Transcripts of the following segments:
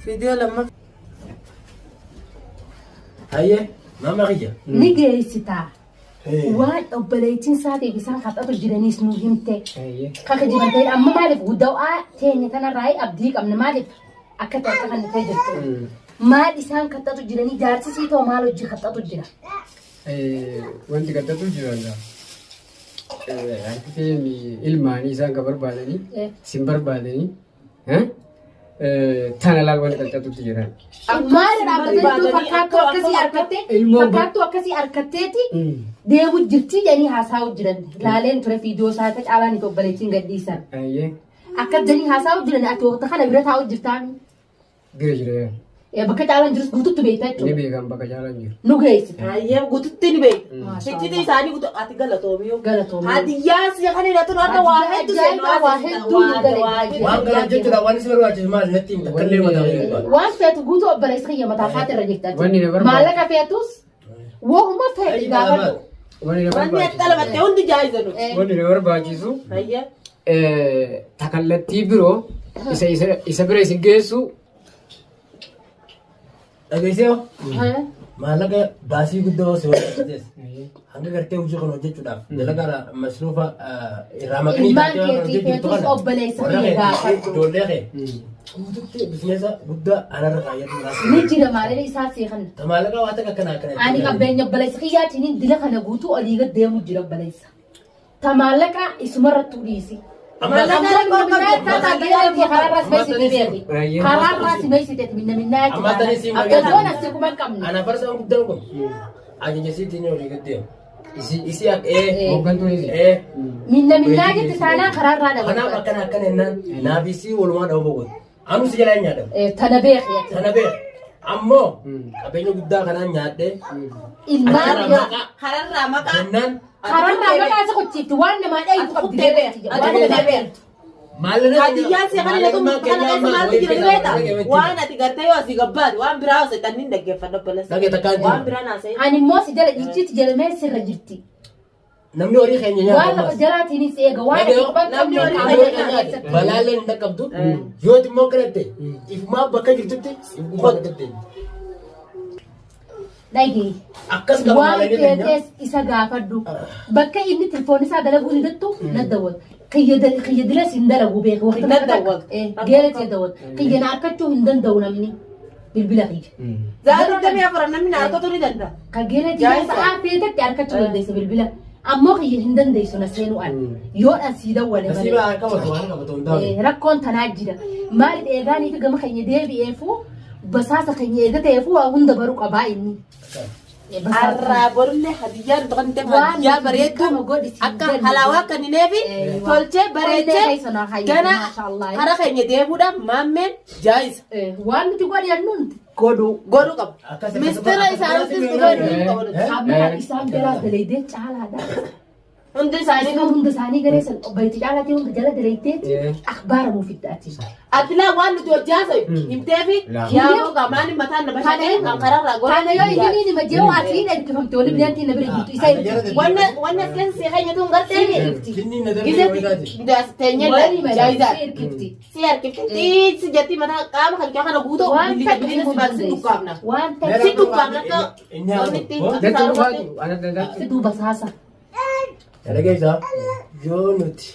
Viidiyoo lammaffaa. Hayyee maama kiyya. Ni geessitaa. Waan obboleettiin isaatiif isaan kadhatu jiraniis nu himte. Kaka jiran ta'e amma maaliif guddaa teenya tanarraa abdii qabna maaliif akka ta'e akka kan ta'e jirtu. Maal isaan kadhatu jiranii jaarsisii too maal hojii kadhatu jira. Wanti gaddatu jira egaa. Harkisee ilmaanii isaan ka barbaadanii sin barbaadanii tana laal wanti qaccatutti jiran. Maal dhaabbatanii fakkaattuu akkasii harkattee fakkaattuu akkasii harkatteeti deemu jirti jedhanii haasa'u jiran. Laaleen ture viidiyoo isaa akka caalaan itti obboleettiin gadhiisan. Akka jedhanii haasa'u jiran ati waqta kana bira taa'u jirtaami. Bira jira yaa. Bakka caalaan jirus guututti beekta Ni jechuudha. beekan bakka caalaan jiru. Nu geessite. Hayyee guututti ni beekta. Maasha Iccitii isaanii guutu ati galatoomi. Galatoomi. Hadiyyaa si kan hidhatu har'a waa hedduu Ajaa'ibaa seenuu waa hedduu nu gale. Waan kana jechuudha waan si barbaachisu maal natti himta akka illee mataa kiyya gubbaa. Waan feetu guutuu obboleessa kiyya mataa faati irra jirta. Wanni na barbaadu. Maallaqa feetus wohuma feeti gaafadhu. Wanni na Wanni ati barbaachisu. dhalabatte hundi jaayiza nuti. Wanni na barbaachisu Hayyee. takallattii biroo isa isa isa bira isin geessu Dhageessee hoo? Maallaqa baasii guddoo si barbaachises. Hanga gartee hojii kana hojjechuudhaaf dalagaa masruufa irraa maqanii Ilmaan taatee waan keetii hojjechuu jirtu feetus kana obboleessa warra kiyya kee gaafadhu. ijoollee kee guututti bizineesa guddaa anarra kaayyatu Ni jira maallaqa isaa seeqan. Maallaqa waa takka akkana akkana. Ani qabeenya obboleessa kiyyaatiin dila kana guutuu olii gad deemu jira obboleessa. Ta maallaqa isumarrattuu dhiisi. Karaarraa si meessite Amma tani siin Gadoon asii kuma hin qabne. Ana farsaan guddaan kun ajaja siitiin olii gad deema. isi Isii akka ee hooggantuun isi. ee Minna minnaa jetti taanaan karaarraa kanaaf dhaban. akkana akkana jennaan naaf isii walumaa dhawuu boqotu. Anu si jalaa hin nyaadhamu. Tana beeki. Tana beek. Ammoo qabeenya guddaa kanaan nyaadhee Ilmaan yaa. Kararraa maqaa. jennaan Kararraa maqaa isa kuchiifti waan namaa dhayitu qabdi. Kuttee beekti. Waan namaa dhayitu. maallaqa Hadiyyaan si kan hidhatu kana keessa maaltu jira ni beekta? Waan ati gartee yoo asii gabbaate waan biraa osoo xanniin dhaggeeffadhu obboleessa. Dhagee takkaan jiru. Waan biraa naasa'e. Ani immoo si jala icciitti jalamee sirra jirti. Namni horii keenya nyaata. Waan lafa jalaatiinis eega waan ati quban Namni qabne horii qaama keenya keenya nyaata. keessatti. Balaallee hin dhaqqabdu. Yoo ati immoo kadhatte ifumaa bakka jirtutti ifumaa kadhatte. Dhagee. Akkas qaba Waan maallaqa keenya. feetes isa gaafadhu. Bakka inni telefoon isaa dalaguu didettu na dawwatu. Kiyya dilas hin dalagu beeku. Waqti Na takka dawwatu. Geera kiyya dawwatu. Kiyya na arkachuu hin danda'u namni. Bilbila kiyya. Za'a 24 namni na harkatu ni danda'a. Ka geera kiyya sa'aa feetetti arkachuu dandeessa bilbila. Ammoo kiyya hin dandeessu na seenuu an. Yoo dhan sii dawwale malee. Nasiiba harka qabatu waan qabatu hin taane. Rakkoon tanaa jira. Maaliif eegaanii fi gama keenya deebi'eefu basaasa keenya eega ta'eefu waa hunda baruu qabaa inni. Basaasa. Arraa borullee hadiyyaan tuqan ta'e Waan hadiyyaa nuti bareedduu dirqama godhi siin akka jennu. halaawaa kan hineefi tolchee Onnee bareechee keessa naa hayyee, gana maashaallah. kara keenya deemuudhaaf maammeen jaayisa Waan nuti godhannu godhuu. godhuu qaba. Akkas- Mistira akkas- isaaniitis akkas- godhuu qabu. Amma isaan biraa dalaydee caalaadha. Hundi isaanii Isaan hunda isaanii garee san obboleetti caalaatii hunda jala dalaydeeti akhbaara nuuf fiddaati. Atilaa waan nuti hojjaa sa'i himteefi yaaboo qaamaan mataan nama shaqee kan kararraa godhu. Kana yoo inni nima jeewu asiin ergifamte wali bilantii na bira jirtu isa ergifti. Wanna wanna as keessa seeqee tun gartee Jinni na darbee horii taate. Gise teenyee jaayisaa. Si ergifti. Si harkifti xiinsi jetti mataa qaama kan kee kana guutuu Waan bilisa takka bilisa si baatu si dukkaafna. Waan takka Si dukkaafna akka Inni haa wanni ta'u. Datti dhufaatu ana datti. duuba saasa. Dhageessaa yoo nuti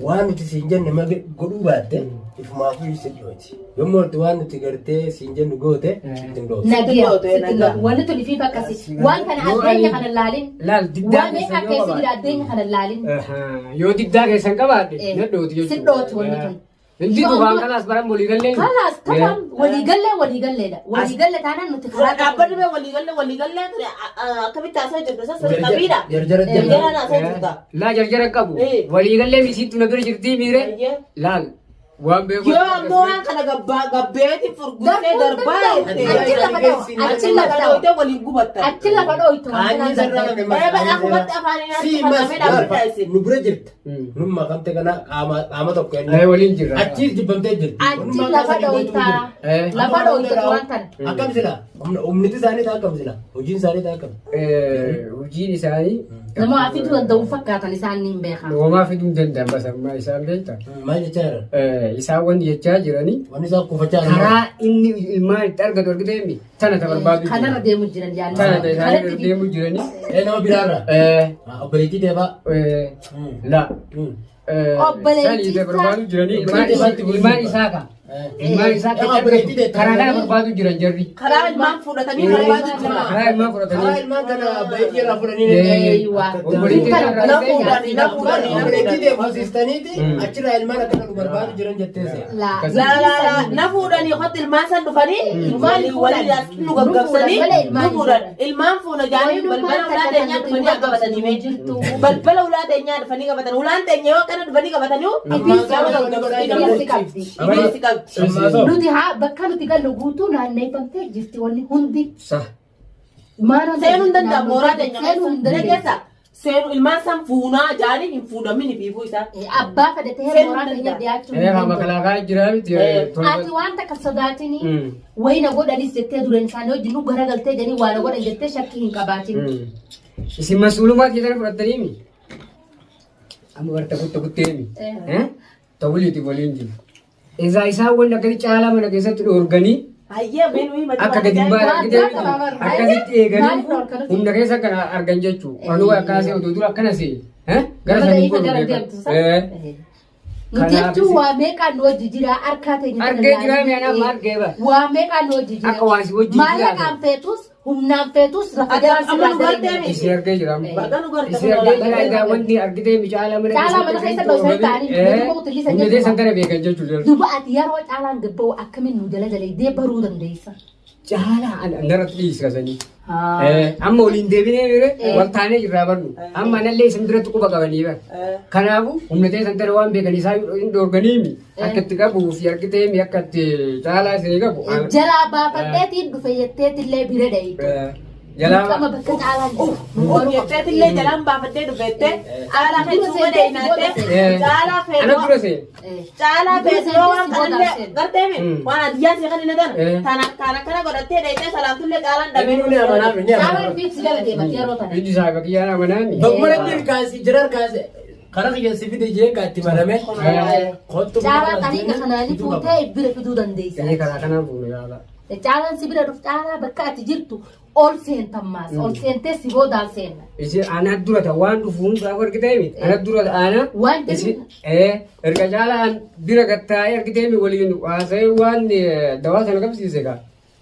waan nuti siin jenne mage godhuu baatte ifumaafuu si dhiyooti. Yommuu nuti waan nuti gartee siin jennu goote sitti hin dhootu. Nagiya. Sitti dhootu, nagaa. Wanni tun ifiif akkasi. Waan kana addeenya kana laalin. Laal diddaa Waan meeqa keessan yoo keessa jira qabaadhe. addeenya kana laalin. Yoo diddaa keessan qabaadhe na dhooti jechuudha. Si dhootu wanni tun. Hindi dubaan kalaas baran waliigallee. Kalaas tamam waliigallee waliigalleedha. Waliigalle taanaan nuti karaa Dhaabbanni bee waliigalle waliigalle akkamitti haasa'aa jirtu isa sirrii qabiidha. Jarjara Jarjaraan haasa'aa jirta. Laa jarjara qabu. Eh. Waliigallee misiitu na bira jirtii miire. Ayyee. Laal waan beeku. Yoo ammoo waan kana gabbaa gabbeeti furguftee Darbuu darbaa danda'u. Achi lafa dha'u. Achi lafa dha'u. dhooytee waliin gubattan. Achi lafa dhooytu. Qaanyii sarara Ee badhaa kumatti afaaniin Si harki mas fatamee dhaabbata isin. nu bira jirta. Nu makamte kana qaama qaama tokko Eh, waliin jirra. Achiis jibbamtee jirti. Achi lafa dhooytaa. Eh. Lafa dhooytu waan tana. Akkam sila? Humniti isaanii ta'a akkam sila? Hojiin isaanii ta'a akkam? Eh, Hojiin isaanii Nama waa fiduu danda'u fakkaatan isaan ni hin beekan. Homaa fiduu hin danda'an bas amma isaan beekta. Maal jechaa jiran? Isaan wanti jechaa jiranii Wanni isaan kuufachaa jiran. karaa inni ilmaan itti argatu argitee mi tana ta barbaadu Kanarra deemu jiran yaadni. Tana ta isaan irra deemu jiranii. Nama biraarra. Obboleettii teefaa. La. Obboleettii Sanii ta barbaadu jiranii Obboleettii ilmaan teefaatti ilmaan isaa ka. Ilmaan isaa Eh, obboleettii ka karaa kana barbaadu jiran jarri. Karaa ilmaan fudhatanii barbaadu jira. Karaa ilmaan Karaa fudhatanii. ilmaan kana obboleettii irraa fudhanii. Obboleettii irraa Na fuudhanii, na fuudhanii, na Obboleettii fuudhanii. teeffuusistaniiti achirraa ilmaan akkana nu barbaadu jiran jetteese. La. La la la na fuudhanii hotti ilmaan san dhufanii ilmaan waliin nu gaggabsanii nu fuudhan ilmaan fuuna jaanii balbala ulaa teenyaa dhufanii akka qabatanii mee jirtu. Balbala ulaa teenyaa dhufanii qabatan ulaan teenya yoo akkana dhufanii qabatanii Ammaa Ifeessi qabdi. Ifeessi qabdi. Nuti haa bakka nuti gallu guutuu naanneeffamtee jirti wanni hundi. Sah. Maanoon Seenuu hin danda'amu mooraa teenya Seenuu hin keessa. dandeessu. Keessa seenu ilmaan san fuunaa jaanii hin fuudhamin ifiifuu isaa. Abbaa fedhatee Seenuu mooraa hin keenya danda'amu. dhiyaachuu hin Haa danda'u. makalaakaa jira miti. Ati waan takka sodaatini Mm. wayina godhanis jettee dureen isaanii wajjin nu garagaltee jedhanii waan godhan jettee shakkii hin qabaatin. Isin masuulummaa keessan fudhattanii mi? Amma barta kutta kuttee mi? Ta'uliiti waliin jiru. Isaa isaan wanni akkasi caalaa mana keessatti dhoorganii Hayyee mee nuyi mati akka gadi hin baane argitee Waan miti. qabaman. Akkasitti eeganii Maaliif dhoorkanu? humna keessa kana argan jechuudha. Anuu akkaasii oduu dura akkana see. Gara Nama sanii da'iifa godhu jala beekan. deemtu sana. Nuti Kanaaf jechuun isin- waa meeqaan nu wajji jira harkaa teenya tana Argee jira laalii. mi anaa amma argee bara. Waa meeqaan nu wajji jira. Akka waa si wajjin Maallaqaan jiraatan. feetus humnaan feetus lafa Ati jalaan amma nu sirraa gartee darbe. miti. Isii argee jira amma. Baga nu garte Isii argee jira egaa wanni argitee mi caalaa mana Caalaa mana keessa dhoosanii ta'anii gadi ba'uutu illee Humna jechuudha. teessan tana beekan jechuudha. Duba ati yeroo caalaan gabba'u akkamiin nu jala jalee baruu dandeessa. Caalaa narratti dhiisasanii. Amma waliin deebinee mire wal taanee jirraa barnu. Amma anallee isin biratti quba qabanii bara. Kanaafuu humna teessan tana waan beekan isaa hin dhoorganii mi akka itti qabuu fi argitee mi akka itti caalaa isinii qabu. Jalaa baafadheetiin dhufe jetteetillee bira dhayitu. Jalaa Dirqama bakka caalaan jiru. Nu baruu qabda. Jetteetillee jalaan baafadhee dhufeette caalaa feetuu godhe hinaatte caalaa ana dura feetuu seen. caalaa feetuu waan kanallee gartee mi Mm. waan addiyyaa si kan inni tana tana kana kana godhattee dheeyxee salaamtullee caalaan dhabee Inni ni amanaaf inni Caalaan amanaaf. fiif si jala deemati yeroo tana. Iji isaa bakiyyaan amanaani. Bakkuma rabbi kaasee jiran kaasee karaa kiyya si fide jee kaatti marame. Kottu Caalaa xariiqa kanaanii fuutee bira fiduu dandeessa. Inni karaa kanaan fuunu yaala. Caalaan si bira dhuf caalaa bakka ati jirtu ol seentan maas ol seentee si boodaan seenna. Isi ana dura ta waan dhufu gaafa argitee mi ana dura ana Waan jedhu- erga caalaan bira gattaa'ee argitee mi waliin haasa'ee waan dawaa sana qabsiise gaa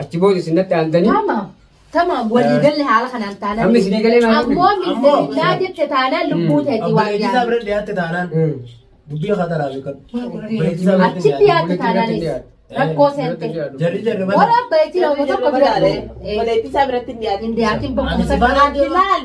achi booda isin natti aantanii Tamaam. Tamaam walii galle haala kanaan taanaan. Amma isinii galee maal Ammoo Ammoo- miidhaa jette taanaan lubbuu teeti waan Obboleettii isaa yaadu. bira dhiyaatte taanaan dubbii khataraa beekadhu. Obboleettii isaa biratti Achi dhiyaatte. dhiyaate taanaanis rakkoo seente. Jarri jarri bana. Warra abbayeetii nama tokko bira Obboleettii isaa biratti hin dhiyaatin. hin dhiyaatin Ani bakkuma si sana. faana Ati laal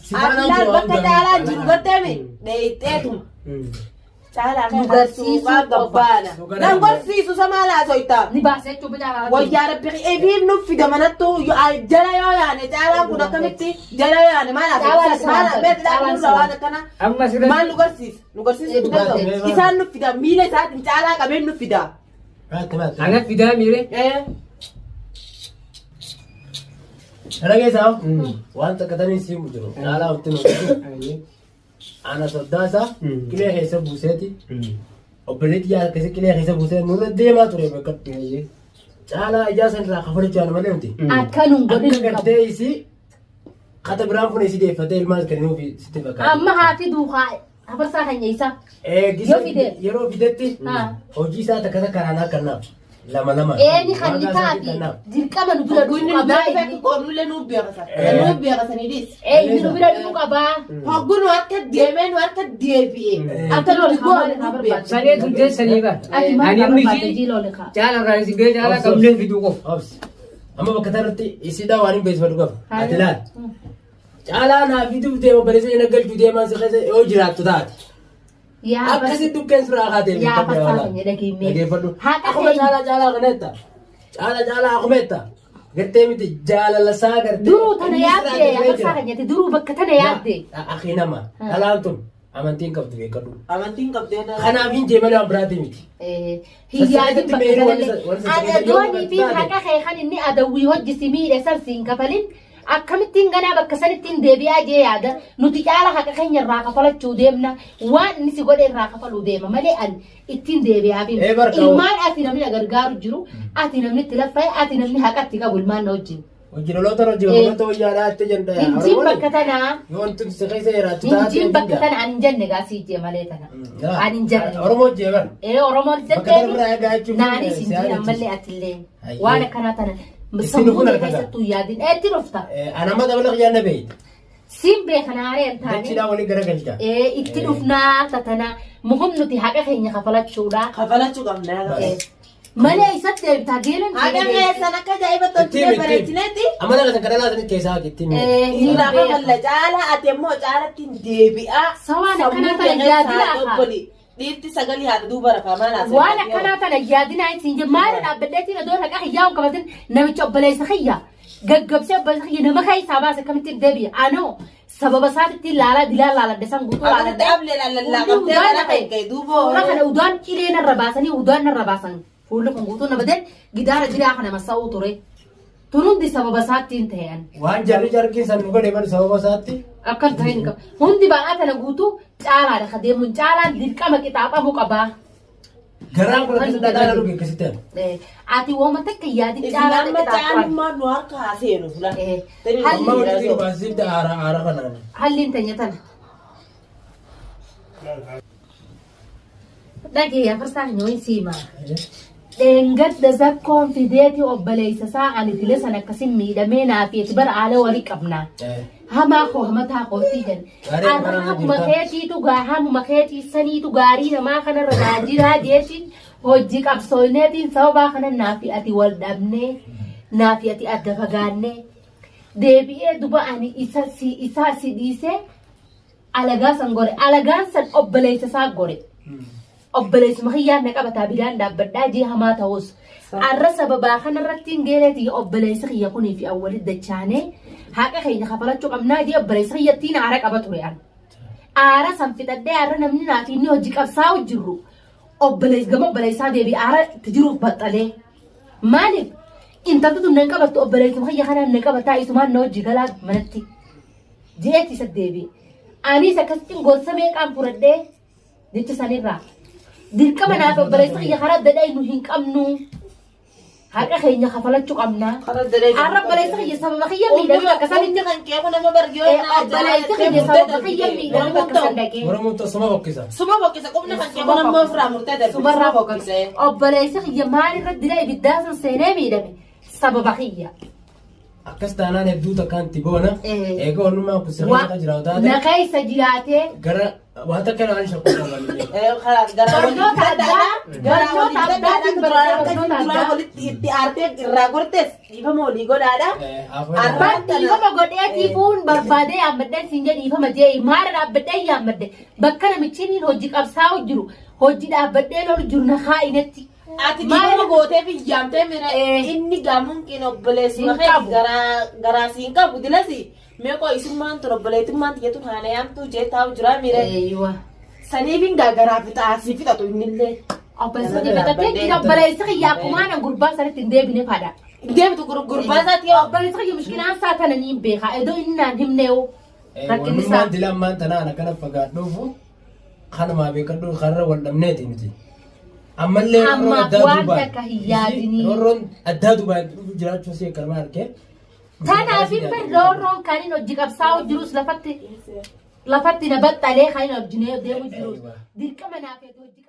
Si ati faana laal jiru bakka waan caalaan hundaa. jiru gartee mi dheeyxeetuma. Caalaa Nu kan garsiisuu suuqaa gabbaana. Suuqa Nan gorsiisu sama laasoyta. Ni baasee jechuun caalaa. Wayyaa rabbi eebiif nuuf fida manattu jala yoo yaane caalaan kun akkamitti jala yoo yaane maal Caalaan haasofsiisa maal salaam beektaa caalaan nurra waan akkana Amma sirra maal nu garsiisa nu garsiisu hin danda'u isaan nuuf fida miila isaatiin caalaa qabeen nuuf fida. Maatti maatti. ana fidaa miire Kana keessaa waan takkatanii siimu jiru. Caalaa walitti nu Ana soddaa isaa qilee keessa buuseeti. Obboleettii yaa akkasii qilee keessa buusee nurra deemaa ture beekadhu. Caalaa ijaa san irraa kafalchaan malee miti. Akka nun godhin Akka hin qabu. gartee isii kata biraan fuune isii deeffatee ilmaan kennuufi sitti fakkaata. Amma haa fiduu haa hafarsaa kan nyeessa. Eegisa Yoo fide. yeroo fidetti Haa. hojii isaa takka takka kanaan akkannaaf lama lama. Eeni kan ni taafi dirqama nu bira dhufuu Inni nu qabaa bira inni. qoonnullee nuuf beekasa. Nuuf beekasanii dhiis. Inni nu bira dhufuu qabaa. Hoggu nu harka deemee nu harka deebi'ee akka nuti goone nuuf beekasa. Saree tun teessanii bara. Ati maal Ani barbaadde miti jiiloo liqaa? caala irraa isin gahee caalaa qabnee fiduu qofa. Obsi. Amma bakka kanarratti isiidhaa waan hin beeksifadhu qaba. Ati laal. Caalaa naa fiduuf deema obboleessa inni galchuu deemaa si keessa yoo jiraattu taate. Yaa Akkasi dhukkeen suuraa kaatee Yaa farsaa keenya dhageemmee. Dhageeffadhu. Haqa Akkuma keenya. caalaa caalaa kana jetta. Caalaa caalaa akkuma jetta. Gartee miti jaalala isaa gartee. Duruu tana Inni yaadde sirraa afarsaa jira. keenyatti duruu bakka tana yaadde. Akhi nama dhalaan tun amantiin qabdu beekadhu. Amantiin qabdee Kanaaf hin jee malee waan biraatii miti. Hiyyaadin bakka Sassaabatti kanallee. warri sassaabatti Ani doonii fi yoo haqa kee kan inni adawwii hojjisi miidhe san siin kafalin. Akkamittiin ganaa bakka sanittiin deebi'aa jee yaada. Nuti caala haqa keenya irraa kafalachuu deemna. Waan inni si godhe irraa kafaluu deema malee ani ittiin deebi'aa fi Ee, barka- ilmaan ati namni na gargaaru jiru, ati namni itti laffa'e, ati namni haqa itti qabu ilmaan na wajjin. Hojii loloota hojii loloota wayyaadhaa itti jenda. Hinjiin bakka tanaa, Yoo wanti si keessa jiraattu taate. hinjiin bakka tana ani hin jenne gaa sii jee malee tana. Ani hin jenne. Oromoo jeeban. Ee Oromoon Bakka tana biraa jetteemi. egaa jechuun Naanis hin si jiin yaadachiisa. ammallee atillee. Ayyee. Waan akkanaa tana Isin sammuu dhufuu kee narkata. keessattuu yaadin. Eetti dhufta. Anamma dabala kiyyaan na beeyta. Siin beekan haaree hin taane. Dachiidhaan walii garagalcha. Ee itti dhufnaa tatanaa. Muhum nuti haqa keenya kafalachuudha. Kafalachuu qabna. Ee, Malee isatti deebitaa geelan. Haqa keessan akka ajaa'iba tolchitee bareechineeti. Amala kan kadhalaa sanii keessaa itti himi. Ee, hin Irraa beekan. kafalla caalaa ati immoo caalatti hin deebi'aa. Sawaan akkanaa Sammuu tana kee yaadina keessaa haa. obboli. Dhiirti sagalii haadha duuba rafaa maal haasa'e? Waan akkanaa tana yaadinaa ittiin jedhu maal dhaabbadheetiin odoo haqa kiyyaa hin qabatin namicha obboleessa kiyya gaggabsee obboleessa kiyya nama keessaa baase akkamittiin deebi'a anoo sababa isaatitti laalaa dilaa laaladhe san guutuu Akkasitti laaladhe. ablee lallallaa qabdee gara kan ka'e duuba. Fuula kana udaan cilee narra baasanii udaan narra baasan fuulli kun guutuu nama deen gidaara jiraa kana masa'uu ture. Tun hundi sababa isaattiin ta'an. Waan jarri jarkiin san nu godhe bari sababa isaatti. Akkan ta'e hin qabu. Hundi ba'aa kana guutuu caalaadha ka deemuun caalaan dirqama qixaaxamuu qabaa. Garaan kun akkasitti dhadhaa dhuge akkasitti. Eh, Ati wooma takka yaadin Isin caalaa amma qixaaxamu. caalummaan nu harka haa seenu fula. Eh, Amma walitti nu baasifte aara aara kanaan. Halliin teenya tana. Dhagee afarsaa hin siimaa. Dheengadda zakkoon fideeti obboleessa isaa ani dile sana akkasin miidhamee naaf eti bara haala walii qabnaa. Hamaa koo hamataa kootii jedhe. Gaarii Arra kanarra hamuma jirta. keetiitu gaa hamuma keetii saniitu gaarii namaa kanarra naa jiraa jeetiin hojii qabsooneetiin sababaa kana naafi ati wal dhabnee naafi ati adda fagaannee deebi'ee duba ani isa si isaa si dhiisee alagaa san gore alagaan san obboleessa isaa gore. Obboleessuma kiyyaan na qabataa bidaan dhaabbadhaa jee hamaa ta'us. Arra sababaa kanarratti hin geeleeti obboleessi kiyya kunii fi awwalit dachaanee haqa keenya kafalachuu qabnaa jee obboleessi kiyyattiin aara qaba ture an. Aara san fixadhee aara namni naa fi inni hojii qabsaa'u jirru obboleessi gama obboleessaa deebi'ee aara itti jiruuf baxxalee. Maaliif intalti tun nan qabattu obboleessuma kiyya kanaan na qabataa isumaan na hojii galaa manatti. Jeetti isa deebi'e. Anis akkasitti gorsa meeqaan fudhadhee jecha sanirraa. Dirqama naaf obboleessa kiyya karaa adda addaa nu hin qabnu. Haqa keenya kafalachuu qabna. Har'a obboleessa kiyya sababa kiyya miidhamee bakka sanitti. Kan kee kun nama bargiyoo Obboleessa kiyya sababa kiyya miidhamee bakka san dhaqee. Oromoon suma boqqisa. Suma boqqisa qubni kan kee kun amma ofirraa murtee darbe. Sumarraa boqqisa. Obboleessa kiyya maalirra dila ibiddaa san seenee miidhame sababa kiyya. Akkas taanaan hedduu takkaan itti boona. Eh. Eega onnummaa kun sirrii akka jiraatu Na taate keessa jiraatee gara waan takka naan shakkuu qaban. Barnoota addaa barnoota addaatiin barnoota addaa. Walitti itti aartee irraa gortes dhiifama olii godhaadha. Abbaan dhiifama godheetii fuun barbaadee yaammadheen siin jedhe dhiifama jee maara dhaabbadhee yaammadhe bakka namichi inni hojii qabsaa'u jiru hojii dhaabbadhee lolu jiru na kaa'inetti. Ati dhiifama gootee biyyaamtee mira Eh. inni gaamuun qin obboleessuma Hin kee qabu. garaa garaa siin qabu dilasi meeqoo isummaan tun obboleettummaan tiyyatuun haana yaamtuu jee taa'u jira mire Eeyyuwa. saniif hin gaagaraa fixaa si fixatu innillee. Obboleessa kiyya jira obboleessa kiyya akkumaan an gurbaa sanitti hin deebine fadha. Deemtu gurbaa isaati yoo Obboleessa kiyya mushkilaan isaa tana niin beeka edoo inni naan himneewu. Rakkinni isaa. Wannummaan dila ammaan tanaan akkana fagaadhuufu kanumaa beekadhu karra wal dhabneeti miti. Ammallee roorroon Ammaaf addaa waan duubaan takka hin yaadinii. roorroon addaa duubaan dhufu jiraachuu si akkanuma argee. Tanaaf hin roorroon kan inni hojii qabsaa'u jirus lafatti lafatti na baxxalee kan inni hojii deemu jirus dirqama naaf hojii.